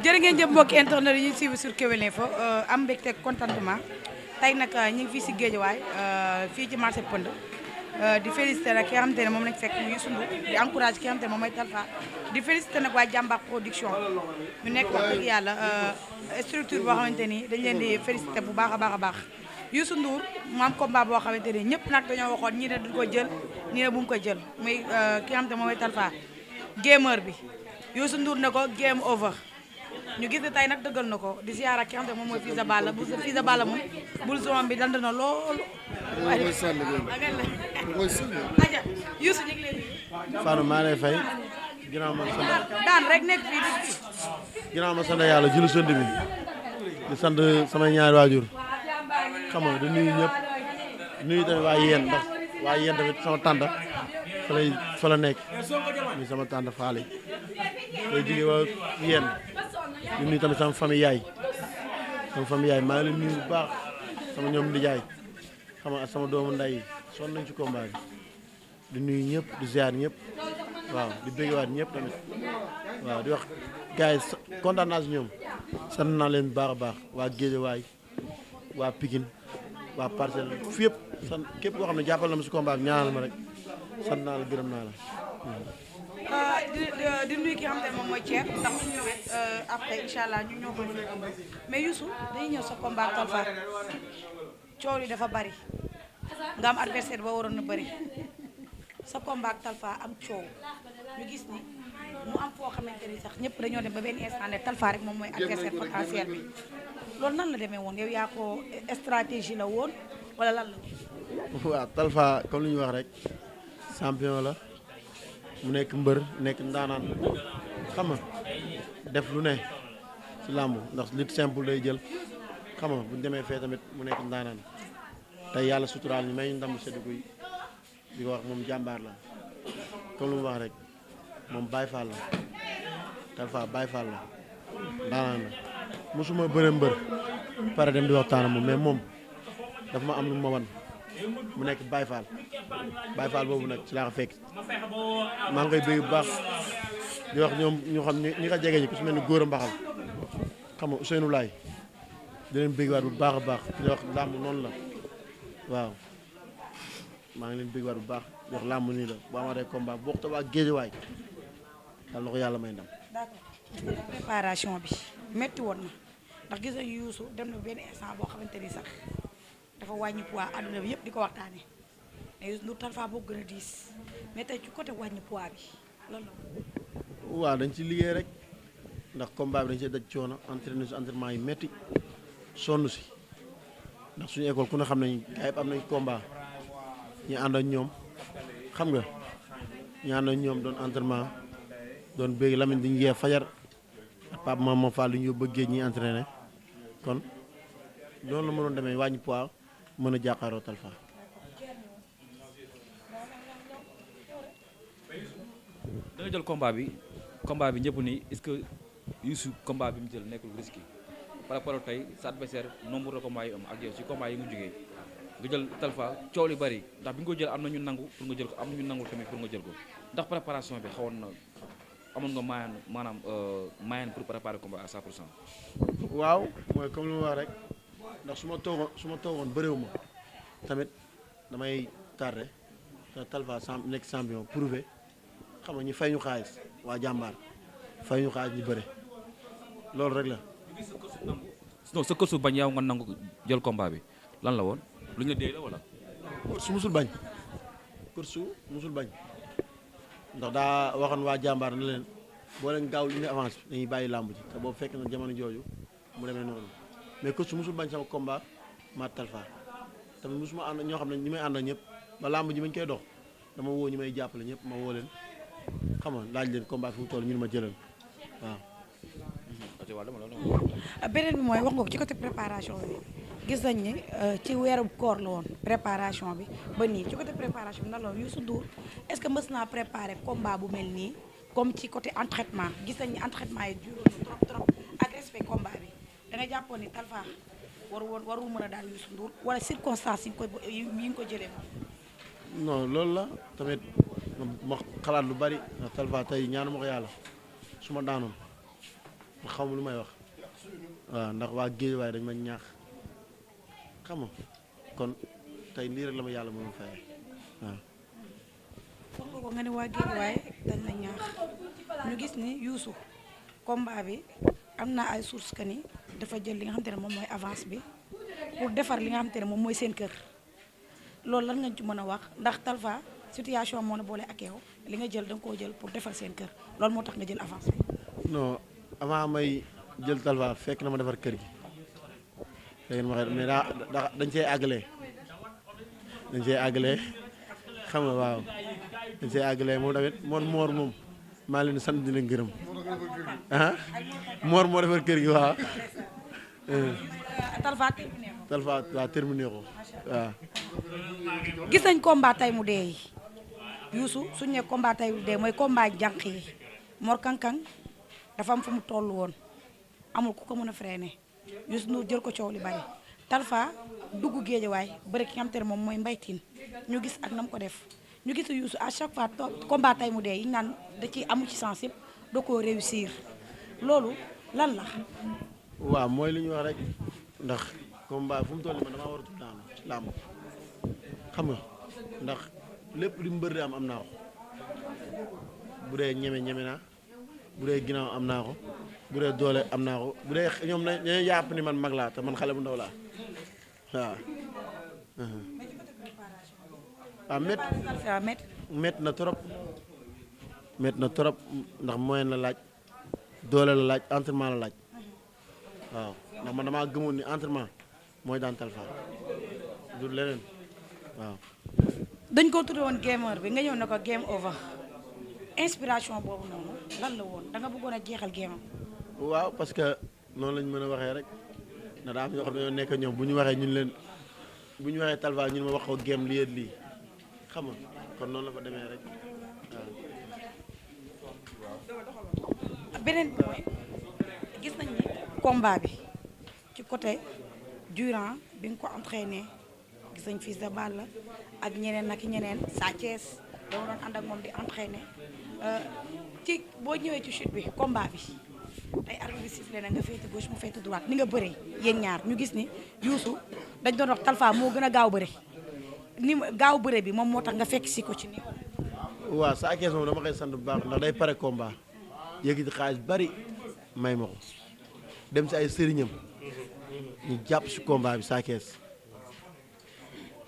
jërë ngeen jëf mbokki internet yi ñuy suivre sur Kewel Info am mbégte contentement tey nag ñu ngi fii si Géejawaay fii ci marché Pënd di félicité nag ki nga xamante ne moom lañ fekk mu Youssou Ndour di encouragé ki nga xamante ne moom mooy Talfa di félicité nag waa Jàmbaar production ñu nekk wax dëgg yàlla structure boo xamante ni dañ leen di félicité bu baax a baax a baax Youssou Ndour mu am combat boo xamante ni ñëpp nag dañoo waxoon ñii ne duñ ko jël ñii ne bu mu ko jël muy ki nga xamante ne moom mooy Talfa gamer bi Youssou Ndour ne ko game over ñu gis ne tey nag dëggal na ko di ziara ki nga xam ne moom mooy Fils de Balla bu Fils de Balla moom bul zone bi dand na loolu. waaye aja Youssou ñu ngi leen di. Fane maa lay fay. ginnaaw ma sant daan rek nekk fii di. ginnaaw ma sant yàlla julli sant bi di sant samay ñaari waajur xam nga di nuyu ñëpp nuyu tamit waa yéen ndax waa yéen tamit sama tànta fa la nekk ni sama tànta faale day jóge waa yéen di nuyu tamit sama famille yaay maa ngi leen nuyu bu baax sama ñoom di jaay xam nga sama doomu nday sonn nañ ci combat bi di nuyu ñëpp di ziar ñëpp waaw di bëggewaat ñëpp tamit waaw di wax gars yi kontaan naa si ñoom sant naa leen bu baax a baax waa Géejawaay waa Pikine waa Parcelles fi yëpp sant képp koo xam ne jàppal na ma si combat bi ñaanal ma rek sant naa la gërëm naa la. di nuyu ki nga xam ne moom mooy Thier ndax bu ñu ñëwee après incha allah ñu ñëw ko mais Youssou dañuy ñëw sa combat Talfa coow li dafa bari nga am adversaire ba waroon na bari sa combat Talfa am coow ñu gis ni mu am foo xamante ni sax ñëpp dañoo dem ba benn instant ne Talfa rek moom mooy adversaire potentiel bi loolu nan la demee woon yow yaa ko stratégie la woon wala lan la. waaw Talfa comme li ñu wax rek champion la. mu nekk mbër nekk ndaanaan xam nga def lu ne ci làmb ndax lutte simple day jël xam nga bu ñu demee fee tamit mu nekk ndaanaan tey yàlla suturaal ñu may ñu ndam seddu guy di ko wax moom jàmbaar la comme lu mu wax rek moom Baye Fall la Talfa Baye Fall la ndaanaan la mosuma bëre mbër pare dem di waxtaan moom mais moom dafa ma am lu ma wan mu nekk Baye Fall boobu nag ci laa ko fekk maa ngi koy bëgg bu baax di wax ñoom ñu xam ñi ko jege ñi ku su mel ni góor a mbaxal xam nga Ousseynou Laay di leen bëgg waat bu baax a baax di wax làmb noonu la waaw maa ngi leen bëgg waat bu baax di wax làmb nii la bu amatee combat bu waxtu waa Géejawaay yàlla na ko yàlla may ndam. d'accord préparation bi métti woon na ndax gis nañu Youssou dem na benn instant boo xamante ni sax dafa wàññi poids àdduna bi yëpp di ko waxtaanee mais Youssou Ndour Talfa boo gën a diis mais tey ci côté wàññi poids bi loolu la. waaw dañ ci liggéey rek ndax combat bi dañ ci daj coono entraînement yi métti sonn si ndax suñu école ku ne xam nañ gars yi am nañ combat ñu ànd ak ñoom xam nga ñu ànd ak ñoom doon entraînement doon bëgg Lamine di ñu yee fajar ak Pape Mamadou Fall di ñu yóbbu géej ñuy entraîné kon loolu la mënoon demee wàññi poids mën a jàkkaaroo Talfa. da nga jël combat bi ñëpp nii est-ce que Youssou combat bi mu jël nekkul risque par rapport tey sa adversaire nombre de combats yi am ak yow ci combat yi mu jógee nga jël Talfa coow li bari ndax bi nga ko jël am na ñu nangu pour nga jël ko am na ñu nangu tamit pour nga jël ko ndax préparation bi xawoon na amoon nga maanaam pour préparer combat à 100%. waaw mooy comme lu ma wax rek ndax su ma toogoon bëréewu ma tamit damay tardé te Talfa nekk champion prouvé xam nga ñu fay ñu xaalis waa jàmbaar fay ñu xaalis ñu bëre loolu rek la. non sa kër su bañ yow nga nangu jël combat bi lan la woon lu ñu la dee la wala. kër su musul bañ ndax daa waxoon waa jàmbaar na leen boo leen gaaw indi avance dañuy bàyyi làmb ji te boobu fekk na jamono jooju mu demee noonu mais kër su musul bañ sama combat ma Talfa tamit musuma ànd ñoo xam ne ñi may àndal ñëpp ba làmb ji bañ koy dox dama woo ñi may jàppale ñëpp ma woo leen xam nga laaj leen combat fi mu toll ñu ne ma jëlal waaw. beneen bi mooy wax nga ko ci côté préparation bi gis nañ ni ci weeru koor la woon préparation bi ba nii ci côté préparation bi nan la woon Youssou Ndour est-ce que mës naa préparer combat bu mel nii comme ci côté entraînement gis nañ ni entraînement yi duré trop ak respect combat bi da nga jàppoon ni Talfa warul mën a daal Youssou Ndour wala circonstance yi nga ko jëlee moom. non loolu la tamit ma xalaat lu bari ndax Talfa tey ñaanu ma ko yàlla su ma daanoon ma xaw ma lu may wax waaw ndax waa Géejawaay dañ ma ñaax xam nga kon tey lii rek la ma yàlla mën a fayee waaw. wax nga ko nga ne waa Géejawaay dañ la ñaax ñu gis ni Youssou combat bi am na ay source que ni dafa jël li nga xamante ne moom mooy avance bi pour defar li nga xamante ne moom mooy seen kër loolu lan nga ci mën a wax ndax Talfa situation moo na boole ak yow li nga jël da nga koo jël pour defar seen kër loolu moo tax nga jël avance bi. non avant may jël Talfa fekk na ma defar kër gi léegi ma waxee mais dañ see àggalee xam nga waaw dañ see àggalee moom tamit moor moom maa leen di sant di leen gërëm ah moor moo defar kër gi waaw. Talfa waaw terminé ko waaw. gis nañ combat tay mu dee yi Youssou suñu ne combat tay mu dee mooy combat jànq yi Mor Kankang dafa am fu mu toll woon amul ku ko mën a freiné Youssou Ndour jël ko coow li bari Talfa dugg Géejawaay bëri ki nga xam te ne moom mooy mbaytin ñu gis ak nam ko def ñu gis Youssou à chaque fois combat tay mu dee yi naan da ci amu ci sens yëpp da koo réussir loolu lan la. waaw mooy li ñu wax rek ndax combat fu mu toll nii man damaa waratul daanu làmb xam nga ndax lépp li mbër di am naa ko bu dee ñeme naa bu dee ginnaaw am naa ko bu dee doole am naa ko bu dee ñoom dañoo yàpp ni man mag laa te man xale bu ndaw laa waaw. waaw métti na trop ndax moyen la laaj doole la laaj entraînement la laaj waaw ndax man damaa gëmoon ni entraînement mooy daan Talfa du leneen waaw. dañ ko tudde woon gamer bi nga ñëw ne ko game over inspiration boobu noonu lan la woon da nga bëggoon a jeexal game. waaw parce que noonu lañ mën a waxee rek na daa am ñoo xam ne ñoo nekk ñoom bu ñu waxee ñun leen bu ñu waxee Talfa ñun ma wax ko game lii lii xam nga kon noonu la fa demee rek waaw. beneen bi mooy gis nañ ni combat bi ci côté durant bi nga ko entraîné gis nañ Fils de Balla ak ñeneen ak ñeneen Sa Thiès dama doon ànd ak moom di entraîné ci boo ñëwee ci chute bi combat bi tey arbitre bi sifflé na nga féete gauche mu féete droite ni nga bëree yéen ñaar ñu gis ni Youssou dañ doon wax Talfa moo gën a gaaw bëre ni gaaw bëre bi moom moo tax nga fekk si ko ci ni waaw Sa Thiès moom dama koy sant bu baax ndax day pare combat yëkkati xaalis bari may ma ko dem si ay sëriñam ñu jàpp si combat bi Sa Thiès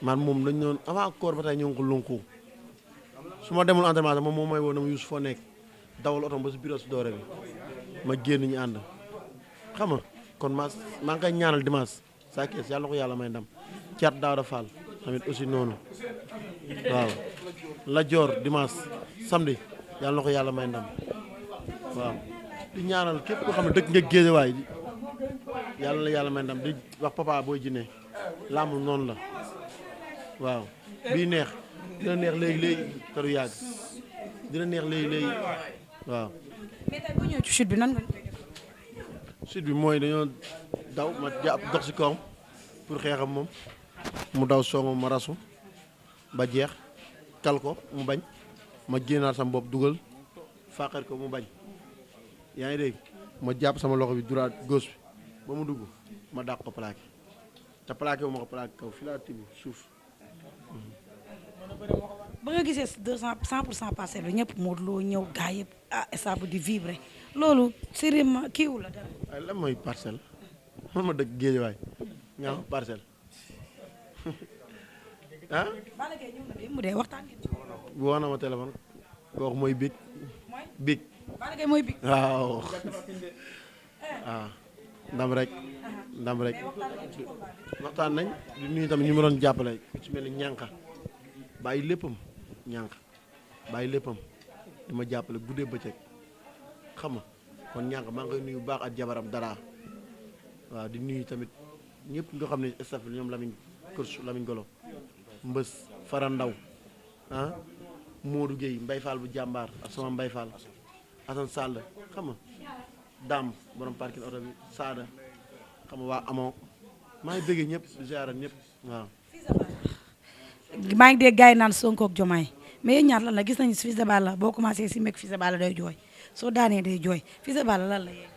man moom dañ noonu avant koor ba tey ñoo ngi ko lonku su ma demul entraînement moom may woo na ma Youssou foo nekk dawal otom ba si bureau si doore bi ma génn ñu ànd xam nga kon maa ngi koy ñaanal dimanche Sa Thiès yàlla na ko yàlla may ndam Thiat Daouda Fall tamit aussi noonu waaw la joor dimanche samedi yàlla na ko yàlla may ndam waaw di ñaanal képp koo xam ne dëkk nga Géejawaay yàlla na yàlla may ndam di wax Papa Boy Djiné làmb noonu la waaw bii neex dina neex léegi te du yàgg dina neex léegi waaw. mais tey boo ñëwee ci chute bi nan nga koy def. chute bi mooy dañoo daw ma jàpp dox si kawam pour xeexam moom mu daw songam ma rasu ba jeex kal ko mu bañ ma génnaat sama bopp dugal fàqar ko mu bañ yaa ngi dégg ma jàpp sama loxo bi droite gauche bi ba mu dugg ma dàq ko plaqué te plaqué wu ma ko plaqué kaw fi laa tibb suuf. ba nga gisee 100% Parcelles bi ñëpp Modou Lo ñëw gaa yëpp stade di vibrer loolu sérieusement kiiwu la dara. waaye lan mooy Parcelles man ma dëkk Géejawaay nga xam Parcelles ah. Balla Gaye ñëw na de mu dee waxtaan ngeen ci. woo na ma téléphone kooku mooy big big. Balla Gaye mooy big. waaw waaw ndam rek waxtaan nañ di nuyu tamit ñu ma doon jàppale ku ci mel ni ñànka bàyyi léppam ñànk bàyyi léppam di ma jàppale guddee bëccëg xam nga kon ñànk maa ngi koy nuyu bu baax ak jabaram dara waaw di nuyu tamit ñëpp nga xam ne staff bi ñoom Lamine Kërsu Lamine Golo Mbës Fara Ndaw ah Modou Gueye Mbay Fall bu jàmbaar ak sama Mbay Fall Assane Sall xam nga Dame borom parking oto bi Saada xam nga waa amoo maa ngi bëggee ñëpp di ziaral ñëpp waaw. maa ngi dégg gars yi naan Sonko ak Diomaye mais yéen ñaar lan la gis nañu Fils de Balla boo commencé si meeg Fils de Balla day jooy soo daanee day jooy Fils de Balla lan la yee.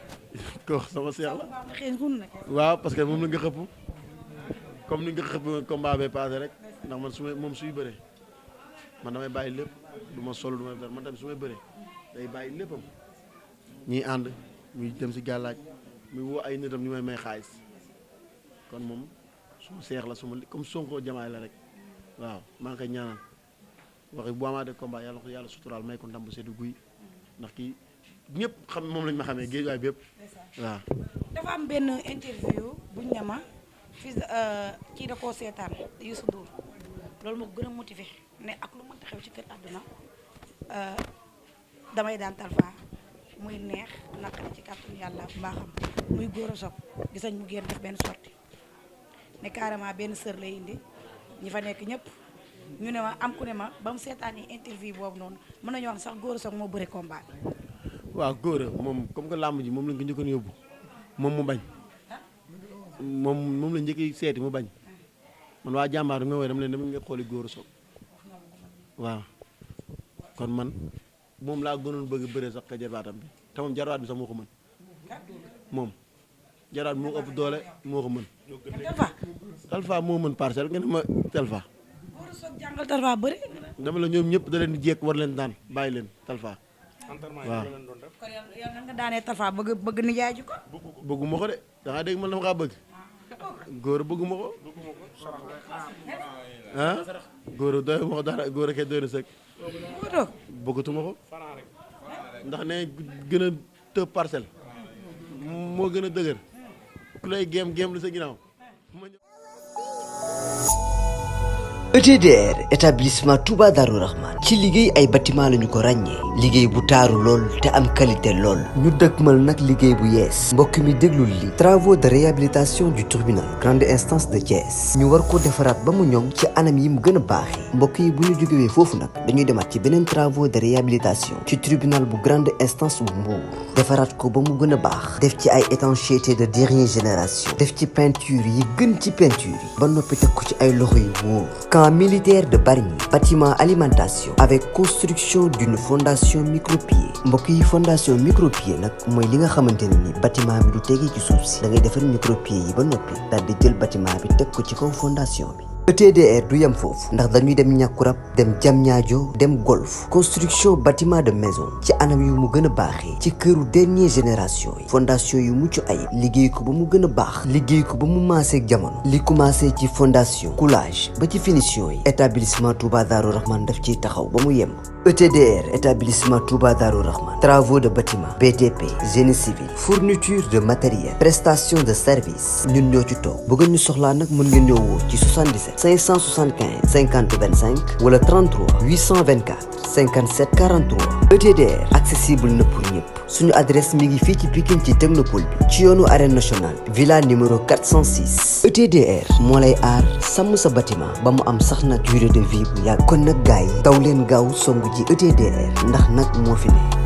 ko sama seex la. xëy na waaw parce que moom la nga xëpp comme ni nga xëpp combat bee passé rek ndax man su ma moom suy bëree man damay bàyyi lépp du ma solo du ma def man tamit su may bëree day bàyyi léppam ñiy ànd muy dem si gàllaaj muy woo ay nitam ñu may xaalis kon moom suma seex la suma comme Sonko jamaay la rek waaw maa ngi koy ñaanal waxi bu amaatee combat yàlla ko yàlla suturaal may ko ndam bu seddu guy ndax kii ñëpp xam moom lañ ma xamee géej waay bépp waaw. dafa am benn interview buñ ne ma Fils kii da koo seetaan Youssou Ndour loolu moo gën a motivé ne ak lu mënta xew ci kër àdduna damay daan Talfa muy neex naqari ci kàttanu yàlla mbaaxam muy góor a soog gis nañ mu génn def benn sortie ne carrément benn sër lay indi ñi fa nekk ñëpp ñu ne ma am ku ne ma ba mu seetaanee interview boobu noonu mën nañu wax sax góor a soog moo bëre combat bi. waaw góor a moom comme que làmb ji moom lañ ko njëkkoon yóbbu moom mu bañ moom la njëkk seeti mu bañ man waa jàmbaar bi nga woowee dama leen dama nga xooli góor a soog waaw kon man moom laa gënoon bëgg bëre sax ka jarbaatam bi te moom jarbaat bi sax moo ko mën moom jarbaat bi moo ko ëpp doole moo ko mën. Talfa moo mën parcelle nga ne ma Talfa. góor a soog jàngal Talfa bëri. dama la ñoom ñëpp da leen di jékk war leen daan bàyyi leen Talfa. waaw kon yow nan nga daanee Talfa bëgg nijaay ji ko. bëgguma ko de da nga dégg man dama kaa bëgg góor bëgguma ko ah góor doy ma ko dara góor a kay doy na sëg bëggatuma ko ndax ne gën a tëb parcelle moo gën a dëgër ku lay géem lu sa ginnaaw. ETDR établissement Touba Darou Rahman ci liggéey ay bâtiment lañu ko ràññee liggéey bu taaru lool te am qualité lool ñu dëkkmal nag liggéey bu yees mbokk mi déglul li travaux de réhabilitation du tribunal grande instance de Thiès ñu war ko defaraat ba mu ñoŋ ci anam yi mu gën a baaxee mbokk yi bu ñu jógewee foofu nag dañuy demaat ci beneen travaux de réhabilitation ci tribunal bu grande instance bu Mbour defaraat ko ba mu gën a baax def ci ay étanchéité de dernière génération def ci peinture yi gën ci peinture yi ba noppi teg ko ci ay loxo yu wóor militaire de Bargny bâtiment alimentation avec construction d'une fondation micropieux mbokk yi fondation micropieux nag mooy li nga xamante ne ni bâtiment bi du tegee ci suuf si da ngay defar micropieux yi ba noppi daal di jël bâtiment bi teg ko ci kaw fondation bi. ETDR du yem foofu ndax dañuy dem Ñàkkurab dem Diamniadio dem Golf construction bâtiment de maison ci anam yu mu gën a baaxee ci këru dernière génération yi fondation yu mucc ayib liggéey ko ba mu gën a baax liggéey ko ba mu maaseeg jamono li commencé ci fondation coulage ba ci finition yi établissement Touba Darou Rahman daf ciy taxaw ba mu yemb. ETDR établissement Touba Darou Rahman travaux de bâtiment BTP génie civil fourniture de matériel prestation de service ñun ñoo ci toog bu ngeen ñu soxlaa nag mën ngeen ñëw woo ci 77 575 50 25 wala 33 824 57 43 ETDR accessible na pour ñëpp suñu adresse mi ngi fii ci Pikine ci technopole bi ci yoonu arène nationale villa numéro 406 ETDR moo lay aar sàmm sa bâtiment ba mu am sax na durée de vie bu yàgg kon nag gars yi daw leen gaaw songu ji ETDR ndax nag moo fi ne